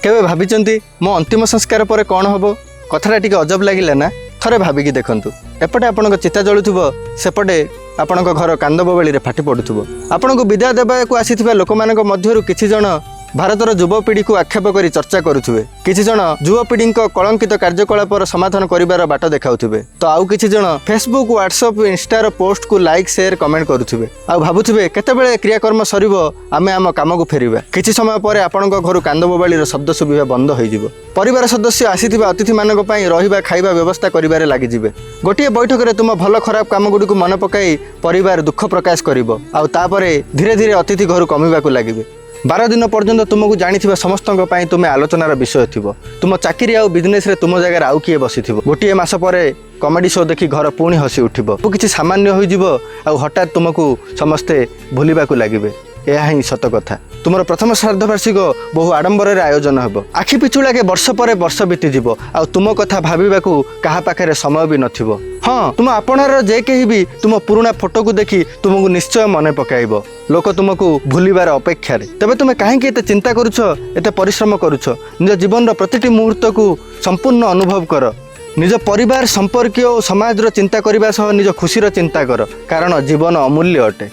କେବେ ଭାବିଛନ୍ତି, ମୋ ଅନ୍ତିମ ସଂସ୍କାର ପରେ କ'ଣ ହେବ? କଥାଟା ଟିକେ ଅଜବ ଲାଗିଲା ନା? ଥରେ ଭାବିକି ଦେଖନ୍ତୁ। ଏପଟେ ଆପଣଙ୍କ ଚିତା ଜଳୁଥିବ, ସେପଟେ ଆପଣଙ୍କ ଘର କାନ୍ଦ ବୋବାଳିରେ ଫାଟି ପଡ଼ୁଥିବ। ଆପଣଙ୍କୁ ବିଦାୟ ଦେବାକୁ ଆସିଥିବା ଲୋକମାନଙ୍କ ମଧ୍ୟରୁ କିଛି ଜଣ ଭାରତର ଯୁବପିଢ଼ିକୁ ଆକ୍ଷେପ କରି ଚର୍ଚ୍ଚା କରୁଥିବେ। କିଛି ଜଣ ଯୁବପିଢ଼ିଙ୍କ କଳଙ୍କିତ କାର୍ଯ୍ୟକଳାପର ସମାଧାନ କରିବାର ବାଟ ଦେଖାଉଥିବେ ତ ଆଉ କିଛି ଜଣ ଫେସବୁକ୍, ହ୍ୱାଟ୍ସଆପ୍, ଇନଷ୍ଟାର ପୋଷ୍ଟକୁ ଲାଇକ୍, ସେୟାର, କମେଣ୍ଟ କରୁଥିବେ ଆଉ ଭାବୁଥିବେ, କେତେବେଳେ କ୍ରିୟାକର୍ମ ସରିବ, ଆମେ ଆମ କାମକୁ ଫେରିବା। କିଛି ସମୟ ପରେ ଆପଣଙ୍କ ଘରୁ କାନ୍ଦ ବୋବାଳିର ଶବ୍ଦ ଶୁଭିବା ବନ୍ଦ ହୋଇଯିବ। ପରିବାର ସଦସ୍ୟ ଆସିଥିବା ଅତିଥିମାନଙ୍କ ପାଇଁ ରହିବା, ଖାଇବା ବ୍ୟବସ୍ଥା କରିବାରେ ଲାଗିଯିବେ। ଗୋଟିଏ ବୈଠକରେ ତୁମ ଭଲ ଖରାପ କାମଗୁଡ଼ିକୁ ମନେ ପକାଇ ପରିବାର ଦୁଃଖ ପ୍ରକାଶ କରିବ ଆଉ ତାପରେ ଧୀରେ ଧୀରେ ଅତିଥି ଘରୁ କମିବାକୁ ଲାଗିବେ। 12 ଦିନ ପର୍ଯ୍ୟନ୍ତ ତୁମକୁ ଜାଣିଥିବା ସମସ୍ତଙ୍କ ପାଇଁ ତୁମେ ଆଲୋଚନାର ବିଷୟ ଥିବ। ତୁମ ଚାକିରି ଆଉ ବିଜନେସରେ ତୁମ ଜାଗାରେ ଆଉ କିଏ ବସିଥିବ। ଗୋଟିଏ ମାସ ପରେ କମେଡି ଶୋ ଦେଖି ଘର ପୁଣି ହସି ଉଠିବ। ସବୁ କିଛି ସାମାନ୍ୟ ହୋଇଯିବ ଆଉ ହଠାତ୍ ତୁମକୁ ସମସ୍ତେ ଭୁଲିବାକୁ ଲାଗିବେ। ଏହା ହିଁ ସତ କଥା। ତୁମର ପ୍ରଥମ ଶ୍ରାଦ୍ଧ ବାର୍ଷିକ ବହୁ ଆଡ଼ମ୍ବରରେ ଆୟୋଜନ ହେବ। ଆଖି ପିଛୁଳାକେ ବର୍ଷ ପରେ ବର୍ଷ ବିତିଯିବ ଆଉ ତୁମ କଥା ଭାବିବାକୁ କାହା ପାଖରେ ସମୟ ବି ନଥିବ। ହଁ, ତୁମ ଆପଣାର ଯେ କେହି ବି ତୁମ ପୁରୁଣା ଫଟୋକୁ ଦେଖି ତୁମକୁ ନିଶ୍ଚୟ ମନେ ପକାଇବ। ଲୋକ ତୁମକୁ ଭୁଲିବାର ଅପେକ୍ଷାରେ। ତେବେ ତୁମେ କାହିଁକି ଏତେ ଚିନ୍ତା କରୁଛ, ଏତେ ପରିଶ୍ରମ କରୁଛ? ନିଜ ଜୀବନର ପ୍ରତିଟି ମୁହୂର୍ତ୍ତକୁ ସମ୍ପୂର୍ଣ୍ଣ ଅନୁଭବ କର। ନିଜ ପରିବାର, ସମ୍ପର୍କୀୟ ଓ ସମାଜର ଚିନ୍ତା କରିବା ସହ ନିଜ ଖୁସିର ଚିନ୍ତା କର, କାରଣ ଜୀବନ ଅମୂଲ୍ୟ ଅଟେ।